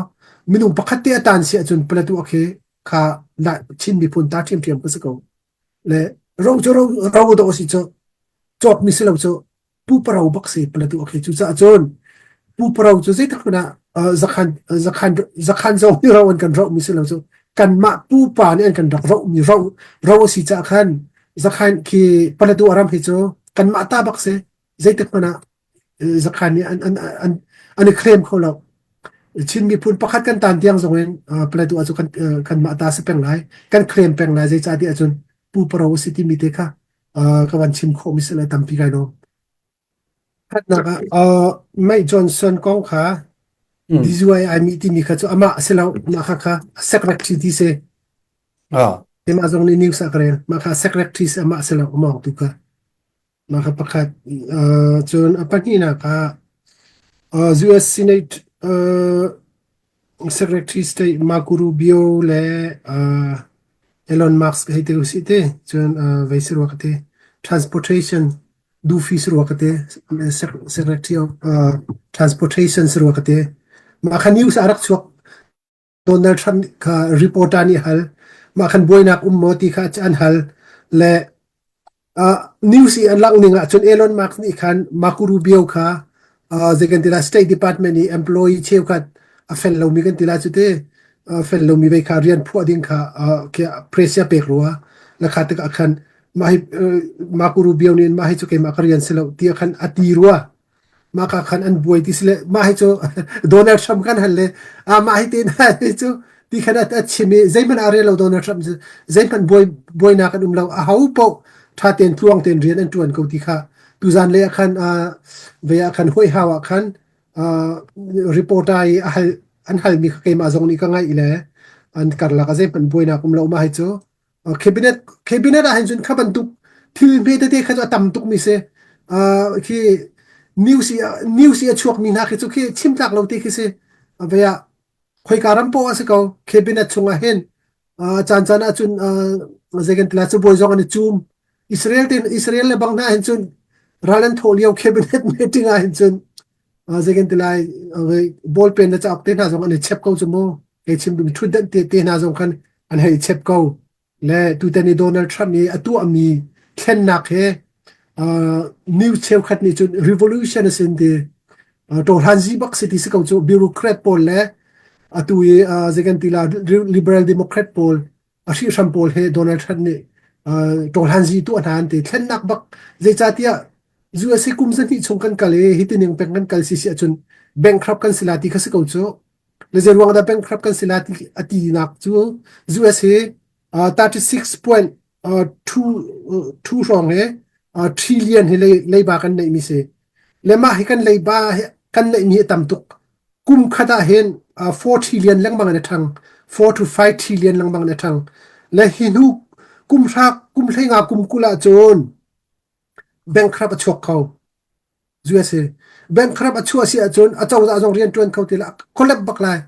minung pakhat te a tan si ahcun Paletwa khi kha Chin miphun ta ṭhiamṭhiam ka si ko. Le ro cu ro ro dawh si cu cawkmi si lo cu puparo bak si Paletwa khi cucaah cun puparo cu zeitik hmanh ah zakhan zakhan zakhan zong nih ro an kan rohmi si lo cu kanmah pupa nih an kan rak rohmi ro ro a si caah khan zakhan khi Paletwa ram hi cu kanmah ta bak si zeitik hmanh ah zakhan nih an an an an i claim kho lo Chin miphun pakhat kan tan tiang zong in Paletwa cu kan kanmah ta si peng lai kan claim peng lai zeicah tiah cun puparo a si timi te kha ka van chim khawhmi si le tampi kai lawm. Khatnak ah Mike Johnson kong kha DUI ai mi timi kha cu amah a si lo mah kha kha secretary ti si. Ah. Mah zong nih news ah ka rel. Mah kha secretary si amah a si lo among tu kha. Mah kha pakhat cun a pahnihnak ah US Senate Secretary State Marco Rubio le Elon Musk hei ti usih te cun vei si rua ka ti. Transportation dufi si rua ka ti. Secretary of Transportation si rua ka ti. Mah kha news ah a rak chuak. Donald Trump kha reporter nih hal. Mah khan buainak um maw ti kha an hal. Le News i an langh ning ahcun Elon Musk nih khan Marco Rubio kha zei kan ti lai State Department i employee cheukhat a fel lomi kan ti lai cu te fel lomi vei kha rian phuah ding kha pressure pek rua la kha tikah khan. Mah hi Marco Rubio nih mah hi cu keimah ka rian si lo tiah khan a ti rua. Mah ka khan an buai ti si le mah hi cu Donald Trump kan hal le ah mah hi te hna hi cu ti khan a chim i zeihmanh a rel lo Donald Trump cu zeihmanh buai buainak an um lo a ho paoh ṭha tein tluang tein rian an ṭuan ko ti kha tuzan lei ah khan ve ah khan huai hau ah khan reporter i a hal an halmi kha keimah zong nih ka ngaih le an karlak ah zeihmanh buainak um lo mah hi cu Cabinet cabinet ah hin cun kha bantuk thil hme tete kha cu a tam tukmi si. Uh, khi news i news i a chuakmi hna khi cu khi chim tlak lo ti khi si. Vei ah khoika ram poah a si ko cabinet chungah hin uh, caan caan ah cun uh, zei kan ti lai cabuai zong an i cum. Israel tin Israel le bang hna hin cun ral an thawh lio cabinet meeting ah hin cun uh, zei kan ti lai ball pen le cauk te hna zong an i chep ko cu mu. Kei chim duhmi ṭhutdenh te te hna zong khan an hei chep ko. Le tutan i Donald Trump i a tuahmi thlennak he uh, news cheukhat nih cun revolution a sin ti uh, ṭawhlanzi bak si ti si ko cu bureaucrat pawl le atu i uh, zei kan ti la liberal democrat pawl a hrihhram pawl he Donald Trump nih uh, ṭawhlanzi tuah hna an ti thlennak bak zeicahtiah USA kum zahnih chung kan kal i hi tining peng kan kal si si ahcun bankrupt kan si la ti kha si ko cu Le zei ruang dah bankrupt kan si la ti a tinak cu US hi uh, 36.2 hrawng hi uh, trillion hi leiba kan neih mi si. Le mah hi kan leiba hi kan neih mi hi tam tuk. Kum khat ah hin uh, 4 trillion lengmang in a ṭhang. 4 to 5 trillion lengmang in a ṭhang. Le hi hnu kum hra kum hleinga kum kul ah cun bankrupt a chuak kho. USA bankrupt a chuah si ahcun a cozah zong rian ṭuan kho ti la collapse bak lai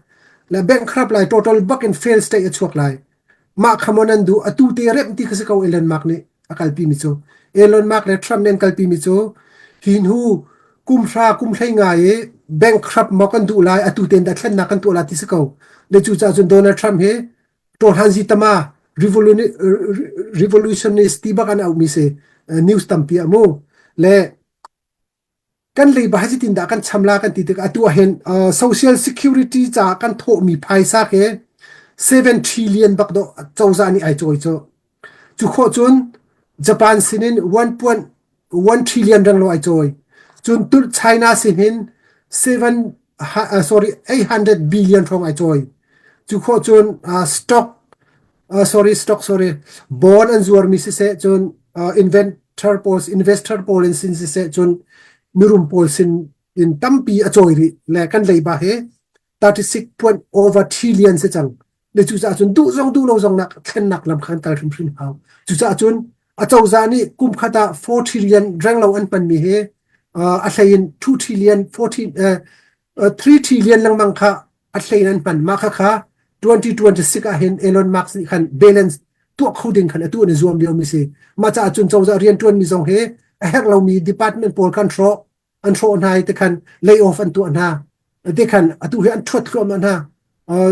le bankrupt lai total bak in fail state a chuak lai mah kha maw nan duh atu te remh ti kha si ko Elon Musk nih a kalpi mi cu Elon Musk le Trump nih an kalpi mi cu hi hnu kum hra kum hlei nga i bankrupt maw kan duh lai atu ten dah thlennak kan tuah la ti si ko le cucaah cun Donald Trump hi ṭawhlanzi tama revolutionist ti bak an auhmi si news tampi ah mu le kan leiba hi zeitin dah kan cham la kan ti tikah atu ah hin social security ca kan thawhmi phaisa ke 7 trillion bak do cozah nih ai cawi cu cu khawh cun Japan sinin 1.1 trillion renglo ai cawi cun China sinin 7 sorry 800 billion hrawng ai cawi cu khawh cun stock sorry stock sorry bond an zuarmi siseh cun inventor pawl investor pawl in sin siseh cun mirum pawl sin in tampi a cawi rih le kan leiba he 36 point over trillion si cang le cucaah cun duh zong duh lo zong nak thlennak lam khan kal hrimhrim hau cucaah cun a cozah nih kum khat ah 4 trillion renglo an hmanmi hi a hlei in 2 trillion 14 3 trillion lengmang kha a hlei in an hman mah kha kha 2026 ah hin Elon Musk nih khan balance tuah kho ding khan atu an i zuam lio mi si mah caah cun cozah rian tuan mi zong hi a herh lomi department pawl kan hrawh an hrawh hna i tikhan lay off an tuah hna tikhan atu hi an thuat thluahmah hna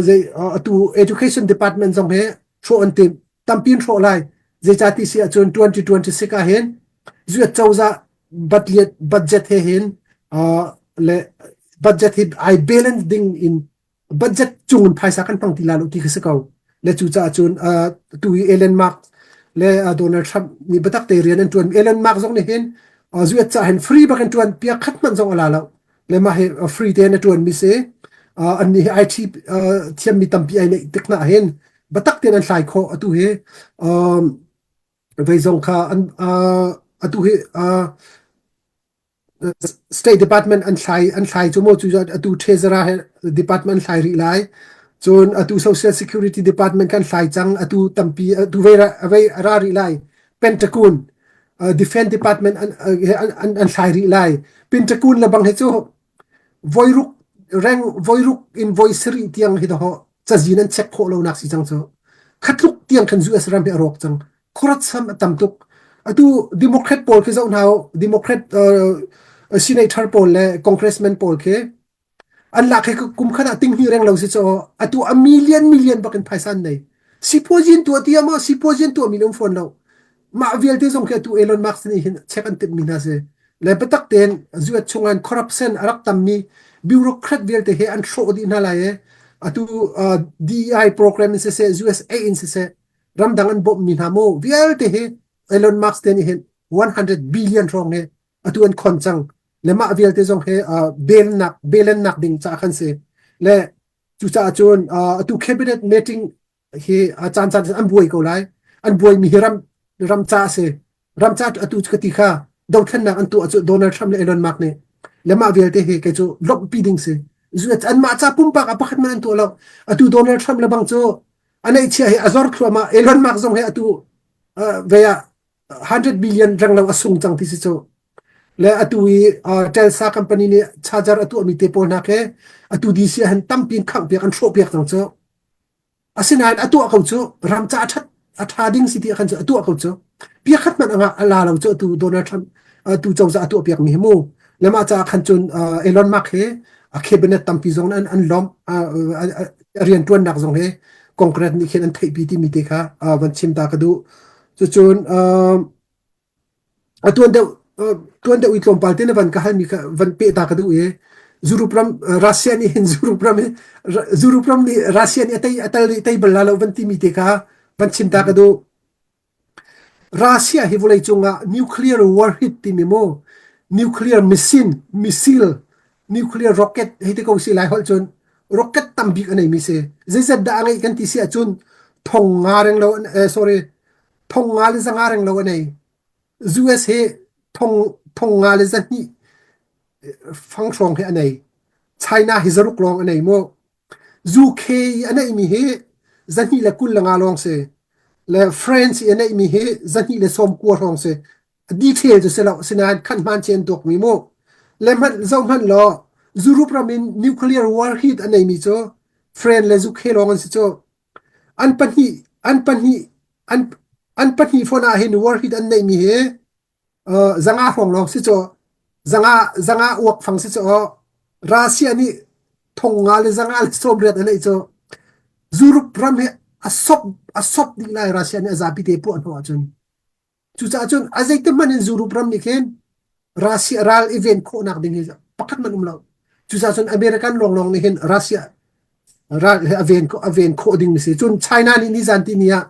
zei atu education department zong hi hrawh an tim tampi in hrawh lai zeicati si ahcun 2026 ah hin zuat cozah budget budget he hin le budget hi ai balance ding in budget cung in phaisa kan hmang ti la lo ti khi si ko le cucaah cun tu hi Elon Musk le Donald Trump nih biatak te rian an tuan Elon Musk zong nih hin zuat ca hin free bak in tuan piak khat hmanh zong ala lo le mah hi free te in a tuan mi si an nih hi IT thiam mi tampi ai neih tik na hin biatak tein an hlai khawh atu hi vei zong kha an atu hi State Department an thlai an thlai cu maw cu atu Treasurer he department an thlai rih lai. Cun atu Social Security Department kan thlai cang atu tampi atu vei vei ra rih lai. Pentagon uh, Defense Department an, an, an, an thlai rih lai. Pentagon le bang he cu voiruk reng voiruk in voi sarih tiang hi ho cazin an check khawh lo nak si cang cu. Khatluk tiang khan US ram hi a rawk cang. Khuaruat a tam tuk. Atu Democrat pawl khi zoh hna u. Democrat uh, senator pawl le congressman pawl khi an lak hi kum khat ah ting hnih reng lo si chaw atu a million million bak in phaisa an nei. Sipuazin tuah ti ama sipuazin tuah mi um fawn lo. Mah vialte zong khi atu Elon Musk nih hin check an timh mi hna si. Le biatak tein zuat chungan corruption a rak tam mi bureaucrat vialte he an hrawh dih hna lai e. Atu uh, DEI program in siseh USA in siseh ramdang an bawmhmi hna mu vialte hi Elon Musk te nih hin 100 billion hrawng hi atu an khon cang. Le mah vialte zong hi uh, belnak belennak ding ca khan si. Le cucaah cun uh, atu cabinet meeting hi a caan caan an buai ko lai. An buai mi hi ram ram ca a si. Ram ca atu ka ti kha dothlennak an tuah cu Donald Trump le Elon Musk nih le mah vialte hi kei cu lawmhpi ding si. Anmah ca pumpak a pakhat man an tuah lo. Atu Donald Trump le bang cu a neihchia hi a zor thluahmah Elon Musk zong hi atu ve ah 100 billion renglo a sung cang ti si cu. Le atu i Telsa company nih charger a tuahmi te pawl hna khi atu DC ah hin tampi in khangh piak an hrawh piak cang cu. Asinain a tuah ko cu ram ca a ṭhat a ṭha ding si ti khan cu a tuah ko cu. Piakhat hmanh a a la lo cu atu Donald Trump atu cozah a tuah piak mi hi mu. Le mah caah khan cun Elon Musk hi a cabinet tampi zong an an lawmh a rianṭuannak zong hi Congress nih khin an theihpi timi te kha van chim ta ka duh. Cucun A tuan deuh tuan deuh i tlawmpal te na van ka halmi kha van peh ta ka duh i Zurup ram Russia nih hin Zurup ram hi Zurup ram nih Russia nih a tei a tal tei bal la lo van timi te kha van chim ta ka duh. Russia hi vawlei cungah nuclear warhead timi mu nuclear missile missile nuclear rocket hei ti ko si lai holh cun rocket tam bik a neimi si. Zeizat dah a ngeih kan ti si ahcun thong nga reng lo eh, sorry thong nga le zanga reng lo a nei. US hi thong thong nga le zahnih fang hrawng hi a nei. China hi zaruk lawng a nei mu. UK i a neihmi hi zahnih le 20 le nga lawng si. Le France i a neihmi hi zahnih le sawm kua hrawng si. Detail cu si lo, sinain khan hmaan ci an tuakmi mu. Le hmanh zoh hmanh law Europe ram in nuclear warhead a neimi cu France le UK lawng an si cu. An pahnih an pahnih an an pahnih fawn ah hin warhead an neihmi hi uh, zanga hrawng lawng si cu zanga zanga uak fang si cu Russia nih thong nga le zanga le 80 a neih cu Europe ram hi a sop a sop dih lai Russia nih a zapi te puah hnu ahcun Cucaah cun a zeitihmanh in Europe ram nih khin Russia ral i ven khawhnak ding hi pakhat hmanh um lo. Cucaah cun American lawnglawng nih hin Russia ral hi a ven a ven khawh ding si. Cun China nih nizan ti ni ah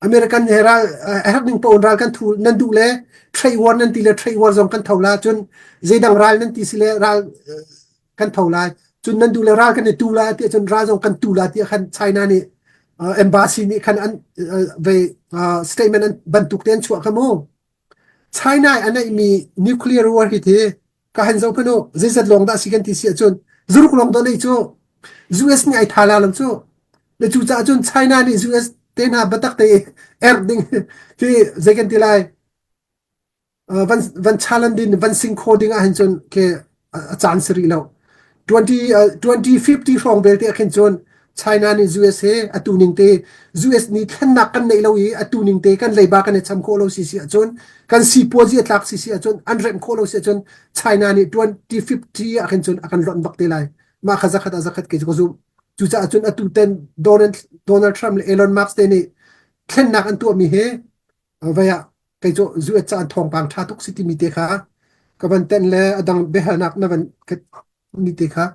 American he ral a herh ning paoh in ral kan thu nan duh le trade war nan ti le trade war zong kan tho la cun zeidang ral nan ti si le ral kan tho lai cun nan duh le ral kan i tu lai tiah cun ral zong kan tu lai tiah khan China nih uh, embassy nih khan an uh, ve uh, statement an bantuk te an chuah kha mu China a neihmi nuclear war hi thi ka han zo phanu zeizat lawng dah si kan ti si ahcun zuruk lawng dah nei cu US nih ai tha la lo cu le cu caah cun China nih US te hna batak te er ding hi zei kan ti lai van van challenge din van sing kho ding ah hin cun ke a caan si rih lo 20 uh, 2050 hrawng belte ah khin cun China nih US he atu ning te US nih thlennak kan neih lo i atu ning te kan leiba kan i cham khawh lo si si ahcun kan sipuazi a tlak si si ahcun an remh khawh lo si ahcun China nih 2050 ah khin cun a kan lonh bak te lai mah kha zakhat ah zakhat ke cu ka zumh cucaah cun atu ten Donald Donald Trump le Elon Musk te nih thlennak an tuahmi hi vai ah kei cu US ca an thawngpang ṭha tuk si timi te kha ka van tenh le a dang biahalnak na van mi te kha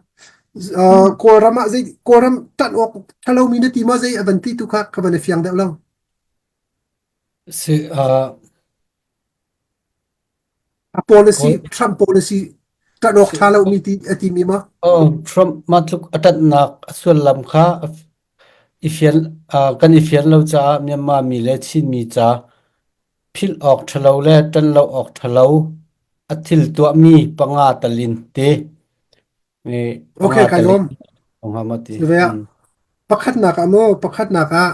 Kawlram ah zei Kawlram ṭanh awk ṭhalomi na ti maw zei a van ti tu kha ka van i fiang deuh lo. Si, uh, A policy Trump policy ṭanh awk ṭha lomi ti a timi maw? Oh, Trump mah tluk a ṭanhnak a sullam kha i fian, uh, kan i fian lo caah Myanmar mi le Chin mi ca philh awk ṭhalo le ṭan lo awk ṭhalo a thil tuahmi panga talin te Okay, panga kai talin lawm. hnga ma ti. Ve ah pakhatnak ah maw pakhatnak ah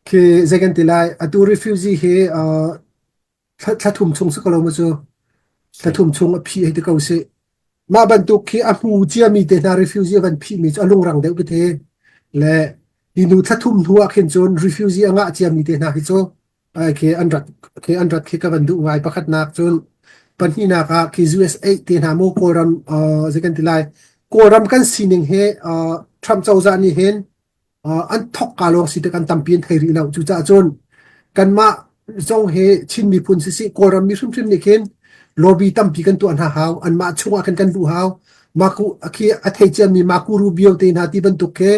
khi zei kan ti lai atu refugee hi uh, thla thum chung si ko lo maw cu thla thum chung a phih hei ti ko sih mah bantuk khi a hmu ciami te hna refugee a van phihmi cu a lungrang deuh te le hi nu thla thum hnu ah khin cun refugee a ngah ciami te hna hi cu ai khi an rat khi an rat khi ka van duh ngai pakhatnak cun pahnihnak ah khi USA te hna mu Kawlram uh, zei kan ti lai Kawlram kan sining hi uh, Trump cozah nih hin an thawkka lawng si tik an tampi an thei rih lo. Cucaah cun kanmah zong hi Chin miphun sisih Kawlram mi hrimhrim nih khin lobby tampi kan tuah hna hau. Anmah chungah khin kan luh hau. Maku khi a thei ciami Marco Rubio te hna ti bantuk khi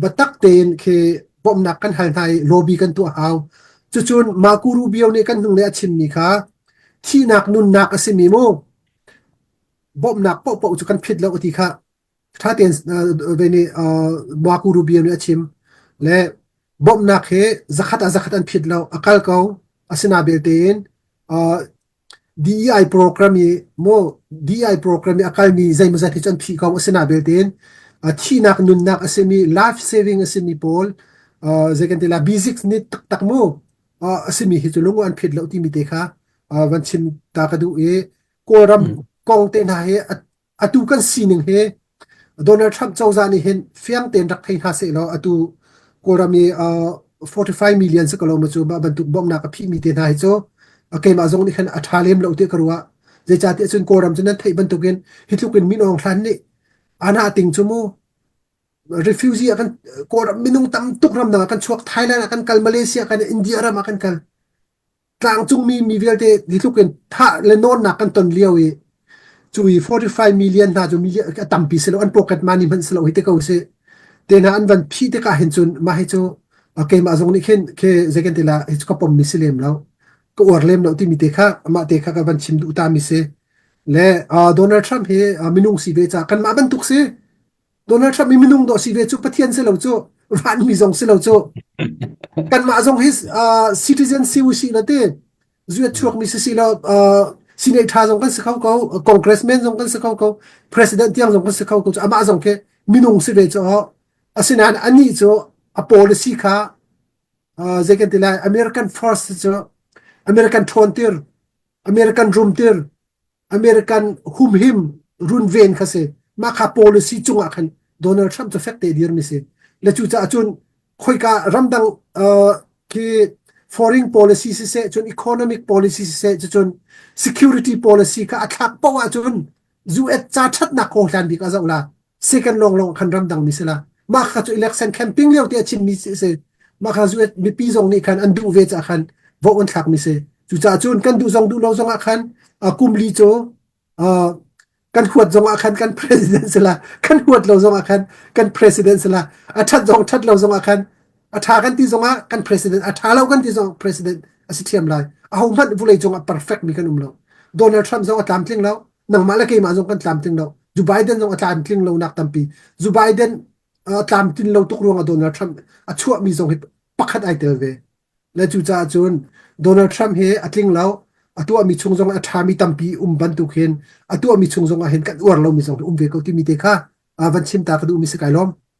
biatak tein khi bawmhnak kan hal hna i lobby kan tuah hau. Cucun Marco Rubio nih kan hnung le a chimmi kha thihnak nunnak a simi mu bawmhnak paohpaoh cu kan phit lo ti kha ṭha tein ve nih Marco Rubio nih a chim. Le bawmhnak hi zakhat ah zakhat an phit lo a kal ko asina belte in DEI program i mu DEI program i a kalmi zeimawzat hi cu an phih ko asina belte in thihnak nunnak a simi life saving a simi pawl zei kan ti la basic need taktak mu a simi hi cu lung an phit lo timi te kha van chim ta ka duh i Kawlram kong te hna hi atu kan sining hi Donald Trump cozah nih hin fiang tein rak thei hna seh law atu Kawlram i 45 million si ko lo ma cu mah bantuk bawmhnak a phihmi te hna hi cu keimah zong nih khan a ṭha lem lo ti ka ruah. Zeicahtiah cun Kawlram cu nan theih bantukin hi tluk in Min Aung Hlaing nih ana ting cu mu refugee ah kan Kawlram minung tam tuk ramdang ah kan chuak Thailand ah kan kal Malaysia kan India ram ah kan kal tlangcungmi mi vialte hi tluk in thah le nawnnak kan ton lio i cu i 45 million hna cu million a tampi si lo an pocket money hmanh si lo hi te ko si te hna an van phih tikah hin cun mah hi cu keimah zong nih khin khe zei kan ti la hi cu ka pom mi si lem lo ka uar lem lo timi te kha amah te kha ka van chim duh ta mi si le Donald Trump hi minung si ve ca kanmah bantuk si Donald Trump mi minung dawh si ve cu Pathian si lo cu vanmi zong si lo cu kanmah zong hi uh, citizen si u si la ti zuat chuak mi si si lo uh, sinei tha zong kan si kho ko congressman zong kan si kho ko president tiang zong kan si kho ko cu amah zong khi minung si ve cu asinain anih cu a policy kha uh, zei kan ti lai American first cu American ṭhawn tir American rum tir American humhim runven kha si. Mah kha policy cungah khan Donald Trump cu fek te dirmi si. Le cucaah cun khoika ramdang uh, khi foreign policy siseh cun economic policy siseh cun security policy kha a thlak poah ahcun US ca ṭhatnak ko hlan bik a zoh la. Second long long khan ramdang mi si la. Mah kha cu election camping lio te a chimmi si si. Mah kha US mipi zong nih khan an duh ve caah khan vote an thlakmi si. Cucaah cun kan duh zong duh lo zong ah khan kum li cu kan huat zong ah khan kan president si la kan huat lo zong ah khan kan president si la a ṭhat zong ṭhat lo zong ah khan a ṭha kan ti zong ah kan president a ṭha lo kan ti zong president a si ṭhiam lai aho hmanh vulei cung ah perfect mi kan um lo Donald Trump zong a tlamtling lo nangmah le keimah zong kan tlamtling lo Joe Biden zong a tlamtling lo nak tampi Joe Biden a tlamtlin lo tuk ruang ah Donald Trump a chuahmi zong hi pakhat ai tel ve Le cucaah cun Donald Trump hi a tling lo. A tuahmi chung zong a ṭhami tampi um bantuk hin a tuahmi chung zong ah hin kan uar lomi zong hi um ve ko timi te kha van chim ta ka duhmi si kai lawm.